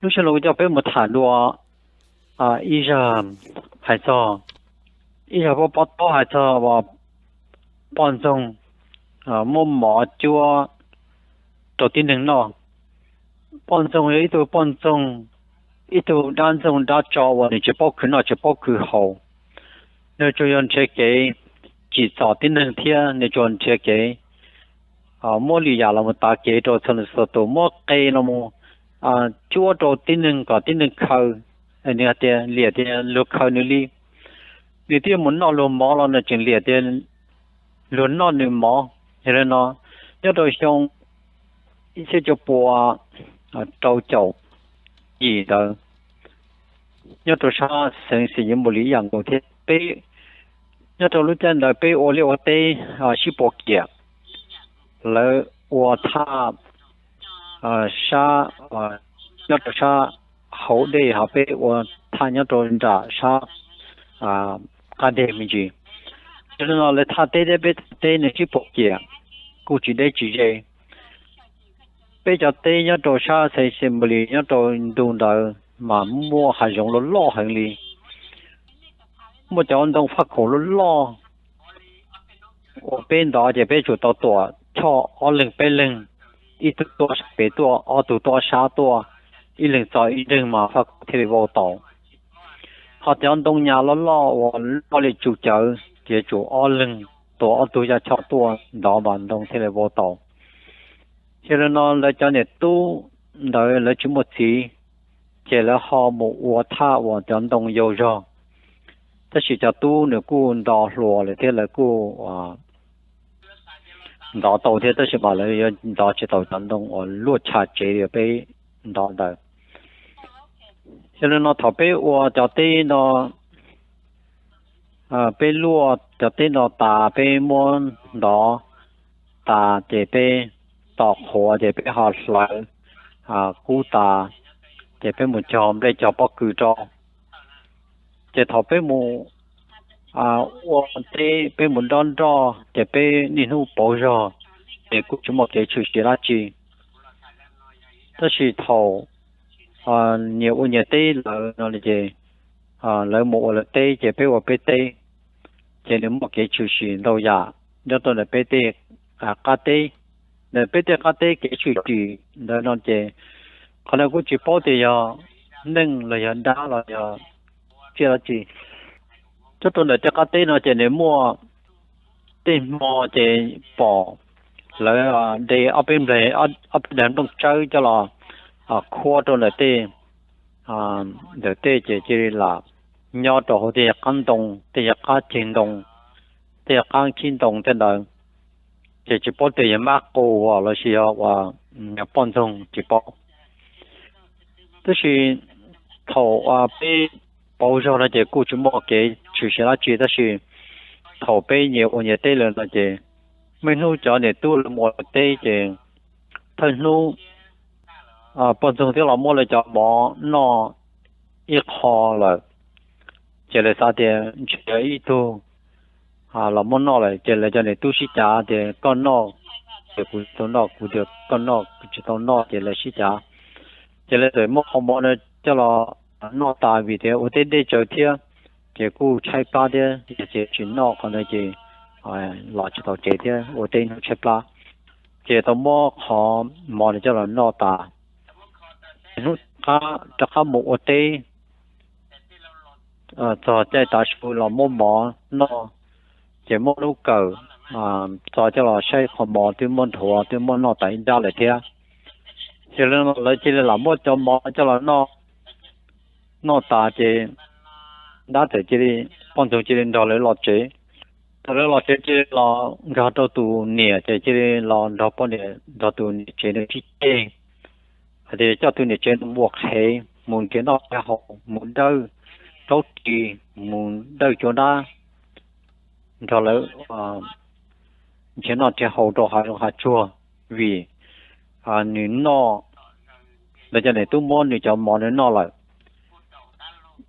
Lub sij hawm no kuv coj peb mus tham dua ib zag, hais txog ib zag pab pab taub hais txog uas poj ntxoog muab mov cuab rau tib neeg noj. Poj ntxoog yog ib tug poj ntxoog, ib tug dab ntxoog dab tso uas nws tsis paub khwv noj tsis paub khwv haus. Nws tsuas yog nrhiav kev tsim txom tib neeg thiab nws tsuas nrhiav kev muab lwm yam los mus tav kev rau txhua tus, muab qe los mus cuab rau tib neeg kom tib neeg khaws. Nws hais tias liam tias luag khaws nws li. Nws twb yuav mus noj luag mov los nws tseem liam tias luag noj nws mov. Yog li no, nyob rau xyoo ib txhiab cuaj pua rau caum yim ntawd, nyob rau sab xeev Xis Yis Npus Lis ib yam nkaus thiab. Peb nyob rau lub caij ntawd peb ua liaj ua teb sib puas kiam. Lawv ua thaj sab, nyob rau sab hauv dej, ho peb ua thaj nyob rau nram sab qab deg me ntsis. Yog li no lawv thaj teb thiab peb thaj teb nws sib puas kiam, kuj tsis deb tsis ze. Peb cov teb nyob rau sab xeev Xis Yis Npus Lis nyob rau ntu ntawd mas muaj hav zoov loj loj heev li. Muaj cov ntoo faj khaum loj loj uas peb ntov ces peb tsum tau tuam choj ob leeg peb leeg, ib tug tuaj sab pem tuaj, ob tug tuaj sab tuaj, ib leeg txo ib leeg mas faj khaum thiaj li vau tau. Ho cov ntoo nyas loj loj uas loj li tsum cawv ces tsum ob leeg tuam ob tug yaj choj tuaj ntov mas ntoo thiaj li vau tau. Yog li no lawv cov niam tub ntawd lawv tsis muaj txiv, ces lawv ho mus ua thaj uas cov ntoo yau zog. Tab sis cov tub nws kuj nto hluas lawm thiab lawv kuj ntov tau thiab, tab sis mas lawv yuav ntov tsis tau cov ntoo uas luaj tshaj tsev li peb ntov ntawd. Yog li no thaum peb ua cov teb no, peb luaj cov teb no tas peb muab ntov tas ces peb tos qhuav ces peb ho hlawv kub tas, ces peb mus cog nplej cog pob kws rau. Ces thaum peb mus ua teb peb mus dob nroj ces peb niaj hnub pauv zog, ces kuj tsis muaj kev tshwm sim dab tsi. Tab sis thaum nyias ua nyias teb lawm no ces lawv mus ua lawv teb ces peb ua peb teb, ces nws muaj kev tshwm sim ntau yam nyob rau ntawm peb tej qab teb. Ntawm peb tej qab teb kev tshwm sim ntawd no ces qhov no kuj tsis paub tias yog neeg los yog dab los yog tsiaj dab tsi. Nyob rau ntawm tej qab teb no ces nws muaj tej hmo ces pom lawv de ob peb npleg, ob peb daim nplooj tsawb coj los khuab rau ntawm tej, ntawm tej ces cia li lam nyob rau hauv tej qab ntoo, tej qab ceg ntoo, tej qab khib ntoo tej ntawd. Ces tsis paub tias yog mab qus los sis yog ua poj ntxoog tsis paub. Tab sis thaum peb pauv zog no ces kuj tsis muaj kev tshwm sim dab tsi, tab sis thaum peb nyias ua nyias teb lawm no ces muaj ib hnub cov niam tub lawv mus ua teb ces thawj hnub poj ntxoog twb los muab lawv cov mov noj ib qho lawm. Ces lawv xav tias ntshe yog ib tug los muab noj lawm, ces lawv cov niam tub sib cav tias koj noj, ces kuv tsis tau noj, kuv tias koj noj, kuv tsis tau noj, ces lawv sib cav. Ces lawv txawm muab qhov mov no coj los noj tas vim tias ua teb deb tsawv thiab, ces kuj tshaib plab thiab, ces tsis noj qhov ntawd ces los tsis tau tsev thiab ua teb hnub tshaib plab. Ces tau muab qhov mov no coj los noj tas. Hnub rov qab mus ua teb, txog caij tav su los muab mov noj, ces muab lub kawm txo coj los saib qhov mov twb muab nthuav twb muab noj tas ib nrab lawm thiab. Ces lawv cia li lam muab cov mov coj los noj, noj tas ces dab txawm cia li, poj ntxoog cia li nrog lawv los tsev. Thaum lawv los tsev cia li los nkag rau tus niam, ces cia li los nrog poj niam nrog tus niam tsev no sib ceg hais tias coj tus niam tsev no mus ua qhev, mus nrhiav noj nrhiav haus, mus dawj raub ris, mus dawj cua dab, nrog lawv nrhiav noj nrhiav haus rau hav zoov hav tsuag, vim nws noj, lawv cov niam tub muab nws cov mov nws noj lawm.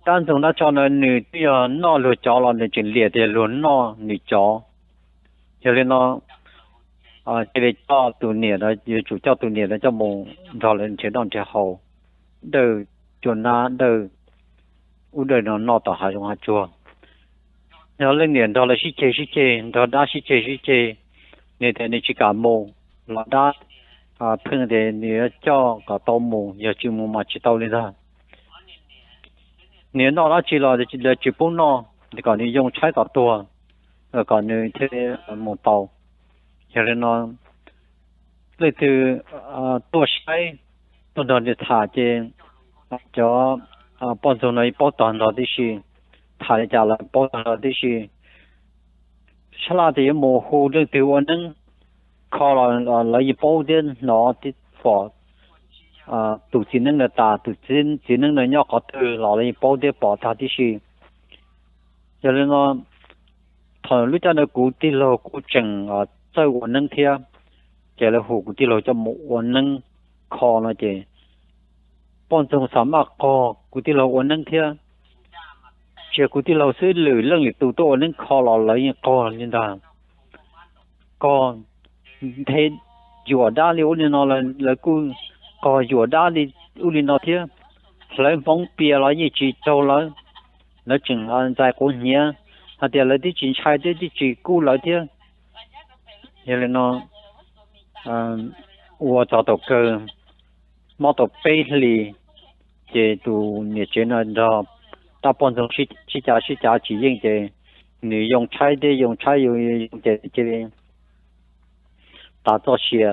Dab ntxoog dab tso no nws twb yog noj luag cov los nws tseem liam tias luag noj nws cov. Yog li no cia li coj tus niam no, yuav tsum coj tus niam no coj mus nrog lawv nrhiav noj nrhiav haus. dawj cua nab dawj ub dawj no noj tom hav zoov hav tsuag. Yog leej niam nrog lawv sib ceg sib ceg, nrog dab sib ceg sib ceg, nws tias nws tsis kam mus los dab pheej tias nws yuav coj kom tau mus, yog tsis mus mas tsis tau li ntag. Nws noj dab tsi los lawv tsis pub noj, kom nws yoo tshaib kom tuag, kom nws thiaj mus tau. Yog li no leej twg tuaj saib, tuaj nrog nws tham ces cov poj ntxoog no yeej paub tag nrho tib si, tham li cas los paub tag nrho tib si. Sab laj tias yuav mus hu leej twg ua neeb kho los lawv yeej paub thiab hnov thiab pom. Tus txiv neeb no tas, tus txiv neeb no nyob qhov twg los lawv yeej paub thiab pom tag tib si. Yog li no thaum lub caij ntawd kuv tij laug kuj tseem txawj ua neeb thiab, ces lawv hu kuv tij laug coj mus ua neeb kho no ces poj ntxoog xav maj qog kuv tij laug ua neeb thiab. Tsis yog kuv tij laug xwb, lwm leej lwm tus tuaj ua neeb kho los lawv yeej qog li ntag. Qog nthe yuam dab li ub li no, lawv kuj qog yuam dab li ub li no thiab. Hlawv hmoov pias los yeej tsis raug lawv, lawv tseem ntxais quav hniav hais tias lawv twb tsis ntshai thiab twb tsis kub lawv thiab. Yog li no ua txog thaum kawg mob tau peb hlis, ces tus niam tsev no nrog dab poj ntxoog sib cav sib cav tsis yeej ces nws yoo tshaib thiab yoo tshaib yoo yoo ces cia li tas txoj sia.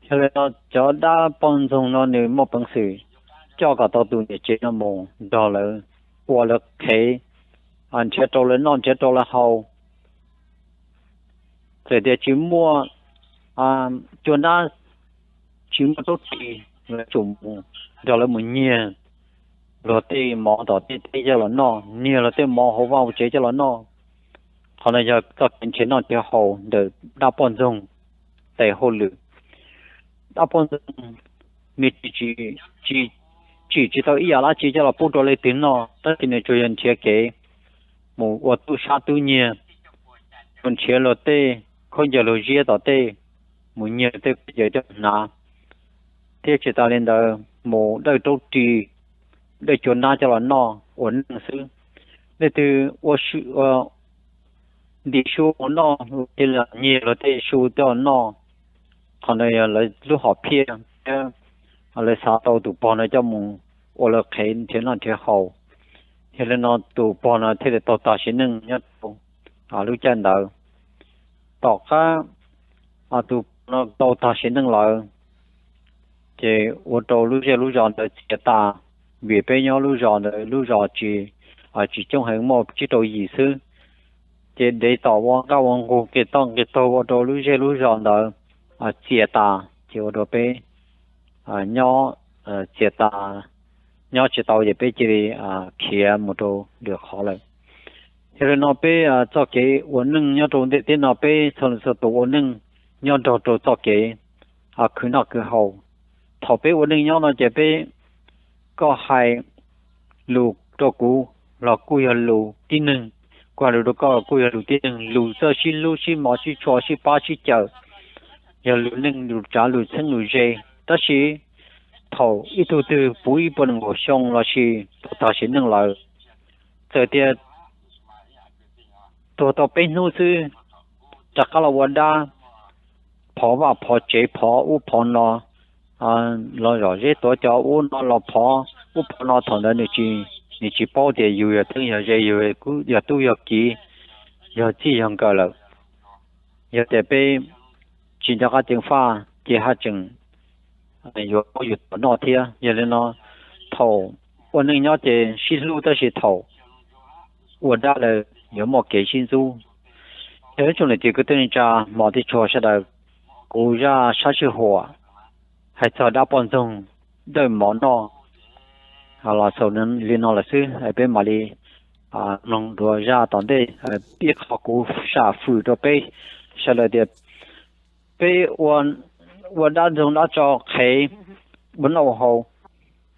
Yog li no cov dab poj ntxoog no nws muaj peev xwm coj kom tau tus niam tsev no mus nrog lawv ua lawv qhev, nrhiav rau lawv noj nrhiav rau lawv haus. Txawm tias tsis muaj cua nab, tsis muaj raub ris, lawv tsum mus nrog lawv mus nyiag luag tej mov tom tej teb coj los noj, nyiag luag tej mov hauv vaj hauv tsev coj los noj. Qhov no yog txoj kev nrhiav noj nrhiav haus ntawm dab poj ntxoog tes hauj lwm. Dab poj ntxoog nws tsim tsis tau ib yam dab tsi coj los pub rau leej twg noj, tab sis nws tsuas yog nrhiav kev mus ua tub sab tub nyiag, mus nrhiav luag tej khaub ncaws luag ziab tom tej, mus nyiag luag tej khaub ncaws coj hnav, thiab tsis tas li ntawd mus dawj raub ris, dawj cua nab coj los noj ua neej xwb. Leej twg ua ntim su mus noj, cia li nyiag luag tej su coj los noj. Qhov no yog lawv lub hom phiaj thiab lawv xav tau tus pog no coj mus ua lawv qhev nrhiav noj nrhiav haus. Yog li no tus pog no thiaj li tau tag sim neej nyob rau lub caij ntawd. Tom qab tus pog no tau tag sim neej lawm, ces ua rau lub zej lub zos ntawd txias tas, vim peb nyob lub zos ntawd lub zos tsis, tsis coob heev, muaj tsib rau yim xwb. Ces dev tom ua nqaj ua nqug nqis toj nqis taug ua rau lub zej lub zos ntawd txias tas, ces ua rau peb nyob txias tas, nyob tsis tau ces peb cia li khiav mus rau lwm qhov lawm. Yog li no peb txoj kev ua neej nyob rau ntiaj teb no peb txhua leej txhua tus ua neej nyob nrog rau txoj kev khwv noj khwv haus. Thaum peb ua neej nyob no ces peb, koj hais lus rau kuv los kuj yog lus tib neeg, kuv hais lus rau koj los kuj yog lus tib neeg, lus txawj sib hlub sib mos sib tshua sib pab sib cawm, yog lus neej lus tsav lus txheeb lus ze. Tab sis thaum ib tug twg puv ib puas nees nkaum xyoo los sis tau tag sim neej lawm, txawm tias tuag tau peb hnub xwb, rov qab los ua dab, phov vaj phov tsev, phov ub phov no, los zom zeb tuav cov ub no los phov ub phov no, thaum ntawd nws tsis paub tias yus yog txheeb yog ze, yus yog tub yog kiv, yog txij yog nkawm lawm. Yog tias peb tsis nco qab ceev faj ces haj tseem yuav paub yus tom noj thiab. Yog li no, thaum ua neej nyob ces sib hlub, tab sis thaum ua dab lawm yuav muaj kev sib ntxub. Yog ib tsoom niam txiv kwv tij neej tsa hmov thiab tshua sawv daws, kuv zaj sab sij huam hais txog dab poj ntxoog dawj mov noj los xaus li no lawm xwb. Peb mam li mloog dua zaj tom ntej. Ib qho kuv sam fwm rau peb sawv daws tias peb ua dab ntxoog dab tso qhev ua noj ua haus,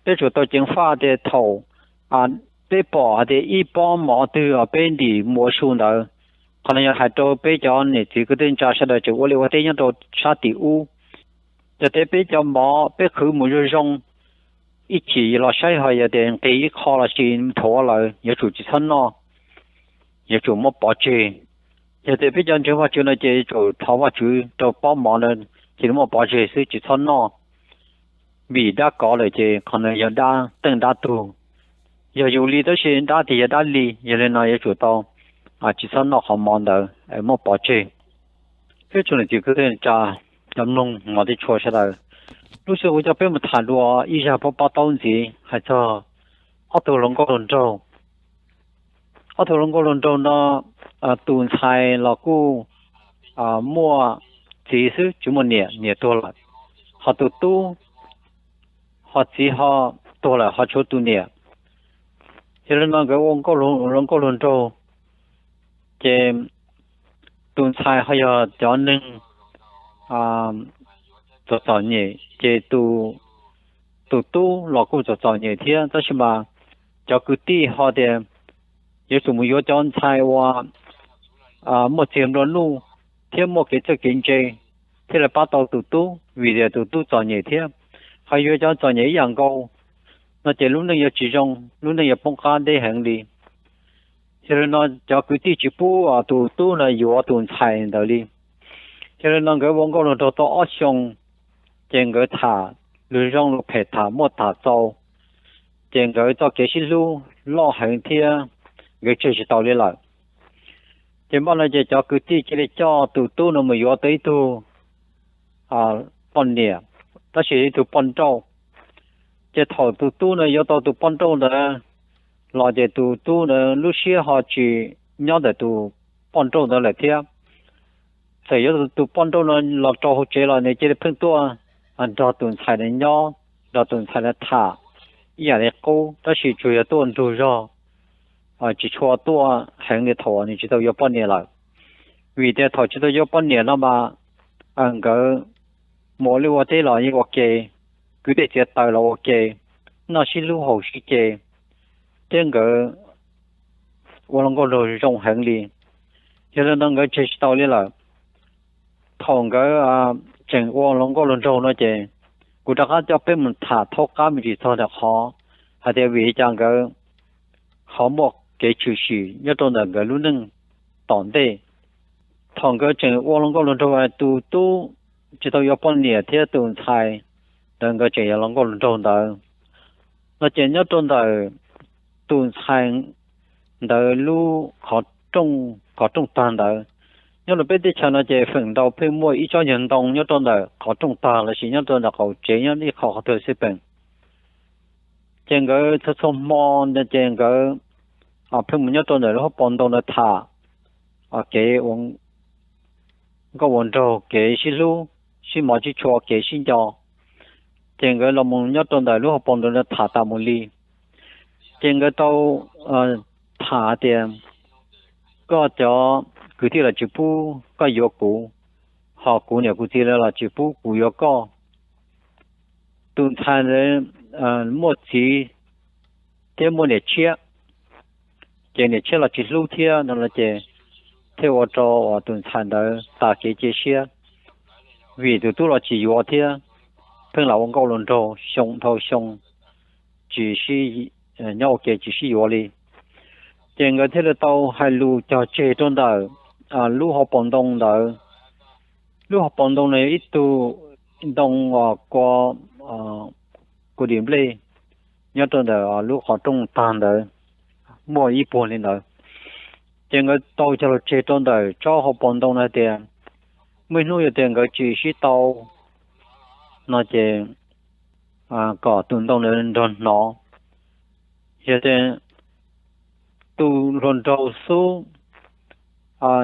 peb tsuas tau ceev faj tias thaum peb pom hais tias ib pob mov twg os peb ntim mus ua su ntawd. Qhov no yog hais rau peb cov niam txiv kwv tij neej tsa sawv daws tseem ua liaj ua teb nyob rau sab tim ub. Yog tias peb cov mov peb qhwv mus zoo zoo, ib chim los saib ho yog tias nqis ib qho los sis thuav lawm yuav tsum tsis txhob noj, yuav tsum muab pov tseg. Yog tias peb cov ntseeg Vajtswv no ces yuav tsum thov Vajtswv rau pob mov no cia li muab pov tseg xwb tsis txhob noj, vim dab kov lawm ces qhov no yog dab teej dab tug. Yog yus li tab sis dab tiag yog dab li, yog li no yuav tsum tau tsis txhob noj qhov mov ntawd muab pov tseg. Peb tsoom niam txiv kwv tij neej tsa, cov mloog hmov thiab tshua sawv daws, lub sij hawm kuv coj peb mus tham dua ib zaj pab pab taub ntxiv hais txog ob tug hluas nkauj hluas nraug. Ob tug hluas nkauj hluas nraug no, tus ntxhais los kuj muaj txiv xwb tsis muaj niam, niam tuag lawm. Ho tus tub ho txiv ho tuag lawm ho tshuav tus niam. Yog li no nkawd ua hluas nkauj hluas nraug, ces tus ntxhais ho yog cov neeg txom txom nyem ces tus tub los kuj txom txom nyem thiab, tab sis mas cov kwv tij ho tias yuav tsum mus yuav cov ntxhais uas muaj txiag nplua nuj thiab muaj kev txawj kev ntse thiaj li pab tau tus tub, vim tias tus tub txom nyem thiab. Ho yuav cov txom nyem ib yam nkaus no ces lub neej yuav tsis zoo, lub neej yuav poob qab deb heev li. Yog li no cov kwv tij tsis pub tus tub no yuav tus ntxhais ntawd li. Yog li no nkawd ua nkauj hluas nraug tau ob xyoos, ces nkawd tham lus zoo lus phem tham muaj tham txaus, ces nkawd txoj kev sib hlub loj heev thiab nkawd tseg tsis tau li lawm. Ces npaj no ces cov kwv tij cia li coj tus tub no mus yuav tau ib tug poj niam, tab sis ib tug poj nrauj. Ces thaum tus tub no yuav tau tus poj nrauj ntawd los ces tus tub ntawd lub siab ho tsis nyob ntawm tus poj nrauj ntawd lawm thiab. Txawm yuav tus poj nrauj no los rau hauv tsev los nws cia li pheej tuaj nrog tus ntxhais ntawd nyob, nrog tus ntxhais ntawd tham ib yam li qub, tab sis tsuas yog tuaj nrug zog, tsis tshua tuaj heev li thaum nws tsis tau yuav poj niam lawm. Vim tias thaum tsis tau yuav poj niam no mas nkawd mus ua liaj ua teb los yeej ua ke, kwv tij txiav taws los ua ke, noj sib hlub haus sib ce, thiab nkawd ua hluas nkauj hluas nraug zoo heev li. Yog li no nkawd tseg tsis tau li lawm. Thaum nkawd tseem ua hluas nkauj hluas nraug no ces kuv rov qab coj peb mus tham thaub qab me ntsis txog ntawm qhov hais tias vim li cas nkawd ho muaj kev tshwm sim nyob rau ntawm nkawd lub neej tom ntej. Thaum nkawd tseem ua hluas nkauj hluas nraug, tus tub tsis tau yuav poj niam thiab tus ntxhais ntawd nkawd tseem yog hluas nkauj hluas nraug ntawd no ces nyob rau ntawm tus ntxhais ntawd lub qhov rooj, qhov rooj tag ntawd. Nyob rau peb teb chaws no ces feem ntau pheej muaj ib tsob nyuag ntoo nyob rau ntawm qhov rooj tag lossis nyob rau ntawm qaum tsev nyob ib qho qhov twg xwb peem. Ces nkawd txhua txhua hmo no ces nkawd pheej mus nyob rau ntawm lub hauv paus ntoo ntawd tham kev ua nkauj ua nraug, kev sib hlub, sib mov sib tshua, kev sib nco. Ces nkawd los mus nyob rau ntawm lub hauv paus ntoo ntawd tham tas mus li. Ces nkawd tau tham tias, koj cov kwv tij los tsis pub koj yuav kuv, ho kuv niam kuv txiv los tsis pub kuv yuav koj. Tus ntxhais ntawd muaj txiv thiab muaj niam tshiab, ces niam tshiab los tsis hlub thiab no ces thiaj ua rau tus ntxhais ntawd tas kev cia siab, vim tus tub los tsis yuav thiab, pheej lam ua nkauj hluas nraug xyoo dhau xyoo, tsis, nyob ua ke tsis sib yuav li. Ces nkawd thiaj li tau hais lus cog tseg rau ntawm lub hauv paus ntoo ntawd. Lub hauv paus ntoo no yog ib tug ntoo uas kua, kua dim nplej nyob rau ntawm lub qhov rooj tag ntawd, muaj ib puag li ntawd. Ces nkawd tau cog lus tseg rau ntawm tsob hauv paus ntoo no hais tias muaj ib hnub yog tias nkawd tsis sib tau no ces kom tus ntoo ntawd nrog hnov. Yog tias tus hluas nraug xub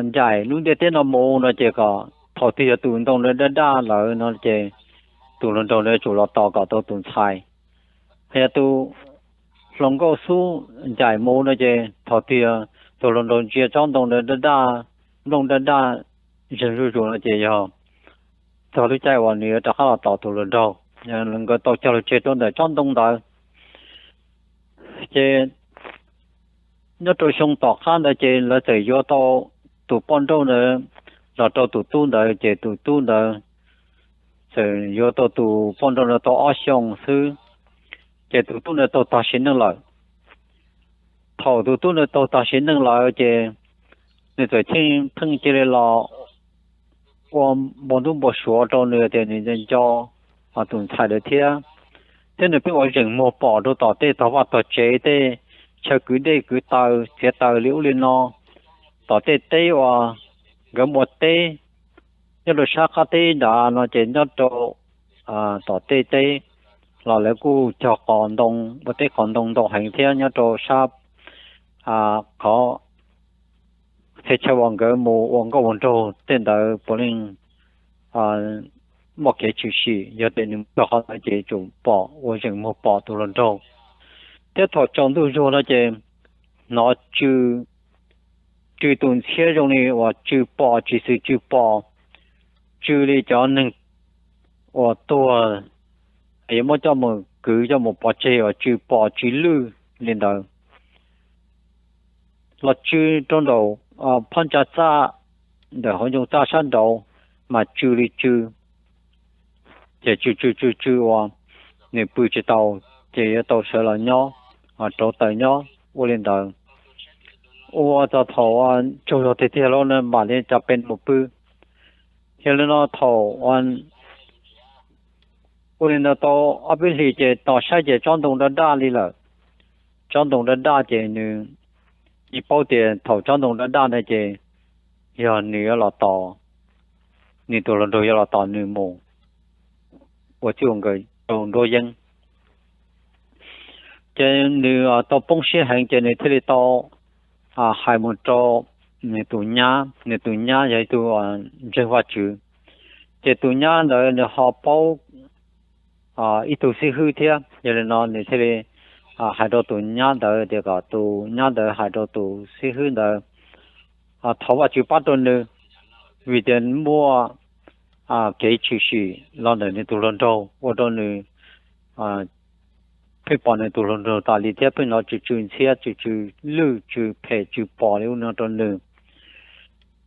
ncaim lub ntiaj teb no mus no ces kom thaum twg yog tus ntoo ntawd daj daj lawm no ces tus hluas nraug ntawd yuav tsum los tos kom tau tus ntxhais. Yog tus hluas nkauj xub ncaim mus no ces thaum twg yog tus hluas nraug ntsia tsob ntoo ntawd daj daj, nplooj daj daj, zeeg zuj zus no ces yog txog lub caij uas nws yuav rov qab los tos tus hluas nraug. Nkawd tau cog lus tseg rau ntawm tsob ntoo ntawd. Ces nyob rau xyoo tom qab ntawd ces lawv txawm yuav tau tus poj nrauj ntawd los rau tus tub ntawd, ces tus tub ntawd txawm yuav tau tus poj nrauj ntawd tau ob xyoos xwb, Ces tus tub ntawd taug tag sim neej lawm. Thaum tus tub ntawd taug tag sim neej lawm ces nws txawm pheej cia li los ua npau ntub npau suav rau nws tias nws nco tus ntxhais ntawd thiab. Thiab nws pheej ua zeem muag pom rau tom tej tog vaj tog tsev, tej chaw kwv dej kwv taws txiav taws li ub li no, tom tej teb uas nkawd mus ua teb nyob rau sab qab teb nrad no ces nyob rau tom tej teb los lawv kuj cog qos ntoo, ua teb qos ntoo ntau heev thiab nyob rau sab qhov txhia chaw uas nkawd mus ua nkauj ua nraug tej ntawd puav leej muaj kev tshwm sim. Yog tias nws mus txog qhov ntawd ces yuav tsum pom, ua zeem muag pom tus hluas nraug. Thiab thaum tsaus ntuj zuag no ces hnov tsw, tsw tus ntxhiab zoo li uas tsw pom, tsw xwm tsw pom, tsw li cov neeg uas tuag yuav muab coj mus kwv coj mus pov tseg uas tsw pom tsw lwj li ntawd los tsw rau nraum phab ntsa txaj, ntawm hauv ncoo txaj sab nraud mas tsw li tsw. Ces tsw tsw tsw tsw uas nws pw tsis tau, ces yuav tau sawv los nyob, rauv taws nyob ua li ntawd. Ua txog thaum tsaug zog tiag tiag lawm na mam li cov pes mus pw. Yog li no thaum ua li ntawd tau ob peb hlis ces tos saib ces tsob ntoo daj daj li lawm. Tsob ntoo daj daj ces nws yeej paub tias thaum tsob ntoo daj daj na ces yog nws yuav los tos, nws tus hluas nraug yuav los tos nws mus ua txij ua nkawm rau nruab yeeb. Ces nws tau poob siab heev ces nws thiaj li tau hais mus rau nws tus nyab. Nws tus nyab yog ib tug ntseeg Vajtswv, ces tus nyab ntawd nws ho paub ib tug xib hwb thiab. Yog li no nws thiaj li hais rau tus nyab ntawd tias kom tus nyab ntawd hais rau tus xib hwb ntawd thov Vajtswv pab rau nws, vim tias muaj kev tshwm sim los ntawm nws tus hluas nraug ua rau nws pheej pom nws tus hluas nraug tas li thiab pheej hnov tsw tsw ntxhiab, tsw tsw lwj, tsw phem, tsw pom li ub no rau nws.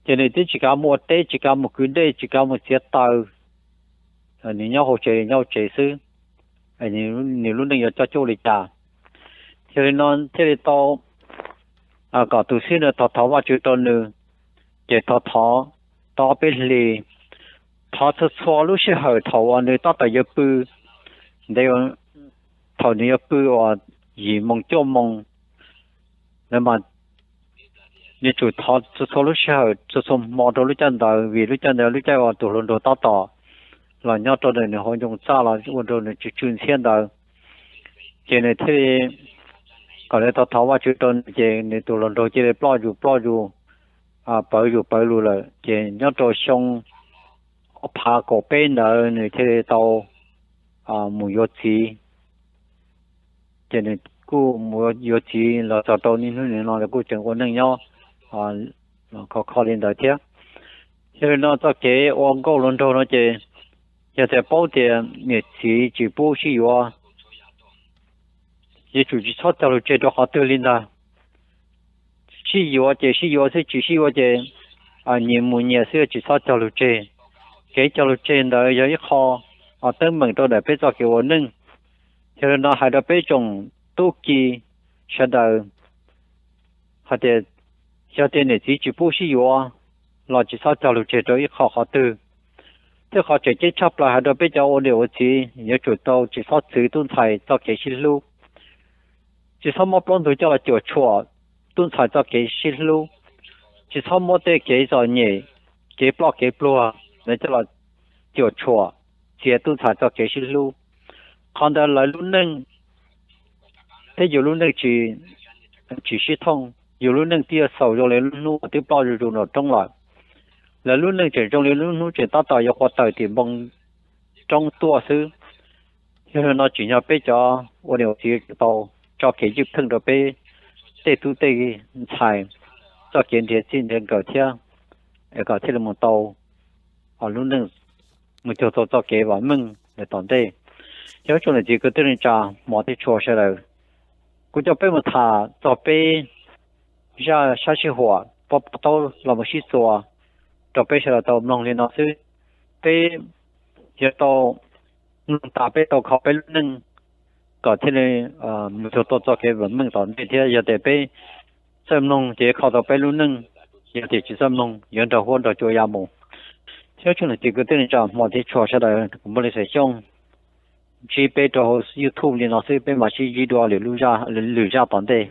Ces nws twb tsis kav mus ua teb, tsis kav mus kwv dej, tsis kav mus txiav taws, nws nyob hauv tsev nyob hauv tsev xwb, nws lub neej yuav coj cuag li cas. Yog li no thiaj li tau kom tus xib hwb thov thov Vajtswv rau nws. Ces thov thov tau ob peb hlis, thov txhua txhua lub sij hawm thaum uas nws tab tom yuav pw, ntev, thaum nws yuav pw uas yim moo cuaj moo, nws mas yuav tsum thov txhua txhua lub sij hawm txhua txhua hmo rau lub caij ntawd, vim lub caij ntawd lub caij uas tus hluas nraug tab tom los nyob rau ntawm nws hauv ncoo txaj los ua rau nws tsw tsw ntxhiab ntawd. Ces nws thiaj li kom lawv thov thov Vajtswv rau nws, ces nws tus hluas nraug cia li ploj zus ploj zus, pawv zus pawv lus lawm. Ces nyob rau xyoo ob phav kaum peb ntawd nws thiaj li tau mus yuav txiv. Ces nws kuj mus yuav txiv los txog rau niaj hnub nim no lawv kuj tseem ua neej nyob khov kho li ntawd thiab. Yog li no txoj kev ua nkauj hluas nraug no ces yog tias paub tias niam txiv tsis pub sib yuav, yuav tsum tsis txhob cog lus tseg rau qhov twg li ntag. Sib yuav ces sib yuav xwb, tsis sib yuav ces nyias mus nyias xwb, tsis txhob cog lus tseg. Kev cog lus tseg ntawd yog ib qho teeb meem rau ntawm peb txoj kev ua neej. Yog li no hais rau peb tsoom tub ki sawv daws hais tias yog tias niam txiv tsis pub sib yuav los tsis txhob cog lus tseg rau ib qho qhov twg. Thiab qhov tseem ceeb tshaj plaws hais rau peb cov ua niam ua txiv yuav tsum tau tsis txhob txwv tub ntxhais txoj kev sib hlub. Tsis txhob muab plaub ntug coj los cuam tshuam tub ntxhais txoj kev sib hlub. Tsis txhob muab tej kev txom nyem, kev ploj kev pluag ntawd coj los cuam tshuam txiav tub ntxhais txoj kev sib hlub. Qhov ntawd lawv lub neej thiab yus lub neej tsis sib thooj, yus lub neej twb yuav xaus zoo li lub hnub uas twb ploj zuj zus nraum roob lawm. Lawv lub neej tseem zoo li lub hnub tseem tab tom yuav qua tawm tim npoo roob tuaj xwb. Yog li no tsim nyog peb cov ua niam ua txiv yuav tsum tau tso kev ywj pheej rau peb tej tub tej ntxhais txoj kev nrhiav txij nrhiav nkawm thiab, es kom thiaj li mus tau lub neej mus cuag tau txoj kev vam meej ntawm tom ntej. Yog ib tsoom niam txiv kwv tij neej tsa, hmov thiab tshua sawv daws, kuv coj peb mus tham txog peb zaj sab sib huam pob pob taub los mus sib txuas rau peb sawv daws tau mloog li no xwb. Peb yuav tau mloog tas peb tau kho peb lub neej kom thiaj li mus txog tau txoj kev vam meej tom ntej thiab. Yog tias peb txawj mloog ces kho tau peb lub neej, yog tias tsis txawj mloog yuav nrog huab nrog cua ya mus. Thiab tsoom niam txiv kwv tij neej tsa hmov thiab tshua sawv daws, kuv Npauj Lis Xaiv Xyooj ntsib peb rau hauv YouTube li no xwb, peb mam sib ntsib dua lwm zaj tom ntej.